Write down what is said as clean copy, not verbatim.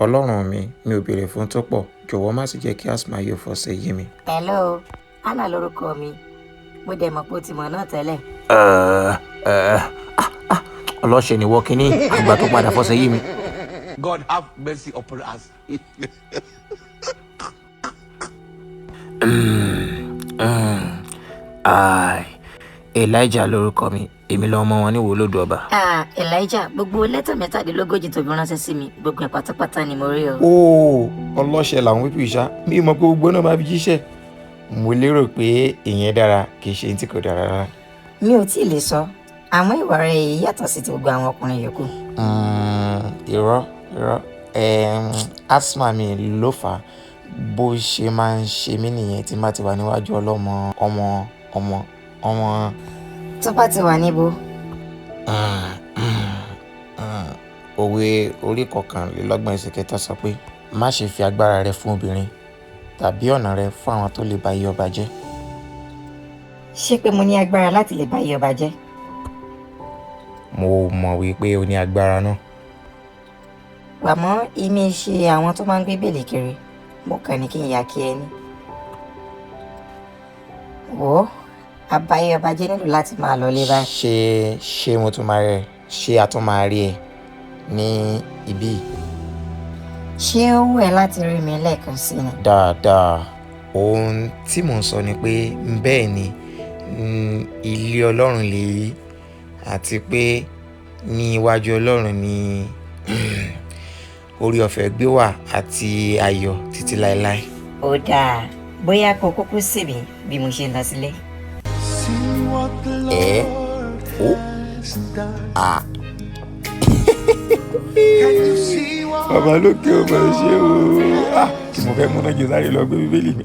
Ọlọ́run mi, mi ò béèrè fún tó pọ̀, jọ̀wọ́ má sì jẹ́ kí asthma yóò fọṣẹ yí mi. Hello, Anna lórúkọ mi. Mo dẹ̀ mọ̀ pé o ti mọ̀ náà tẹ́lẹ̀. Ọlọ́ṣẹ́ ni wọ́n kínní àgbà tó padà fọṣẹ yí mi. God have mercy upon us. Ai, Elijah lórúkọ mi, èmi lọmọ wọn ní Wòlódù Ọba. Ah, Elijah, gbogbo lẹ́tà 37 tó fi ránṣẹ́ sí mi, gbogbo ẹ̀ pátápátá ni mo rí o. Ó ọlọ́ṣẹ́ làwọn pípì ṣá, mi ò mọ̀ pé gbogbo náà máa fi jíṣẹ́. Mo lérò pé ìyẹn dára, kì í ṣe tí kò dára rárá. Mi ò tí ì lè sọ, àmọ́ ìwà rẹ̀ yìí yàtọ̀ sí ti gbogbo àwọn ọkùnrin yòókù. Irọ́ irọ́, asthma mi ló fà á, bó ṣe máa ń ṣe mí nìyẹn tí n bá ti wà níwájú ọlọ́mọ ọmọ ọmọ ọmọ. Tó bá ti wà níbo? Òwe orí 31 ẹsẹ̀ 3 sọ pé má ṣe fi agbára rẹ fún obìnrin tàbí ọ̀nà rẹ fún àwọn tó lè ba iye ọba jẹ́. Ṣé pé mo ní agbára láti lè ba iye ọba jẹ́? Mo mọ̀ wípé o ní agbára náà. Àmọ́ èmi ṣe àwọn tó máa ń gbé bèlè kiri, mo kàn ní kí n yà kí ẹ ní. Wò ó, abayé ọba jẹ́ nílò láti máa lọ lé báyìí. Ṣé mo tún máa rí ẹ? Ṣé a tún máa rí ẹ ní ibí yìí? Ṣé ó wù ẹ́ láti rí mi lẹ́ẹ̀kan sí ni? Dáadáa, ohun tí mò ń sọ ni pé bẹ́ẹ̀ ni ilé Ọlọ́run lèyí àti pé ní iwájú Ọlọ́run ni orí ọ̀fẹ́ gbé wà àti ayọ̀ títí láéláé. Ó dáa, bóyá kó kúkú sí mi bí mo ṣe ń lọ sílé. Ẹ ó à. Bàbá lókè ó máa ṣe o. Kí mo fẹ́ múná jẹ sáré lọ gbé Bíbélì mi.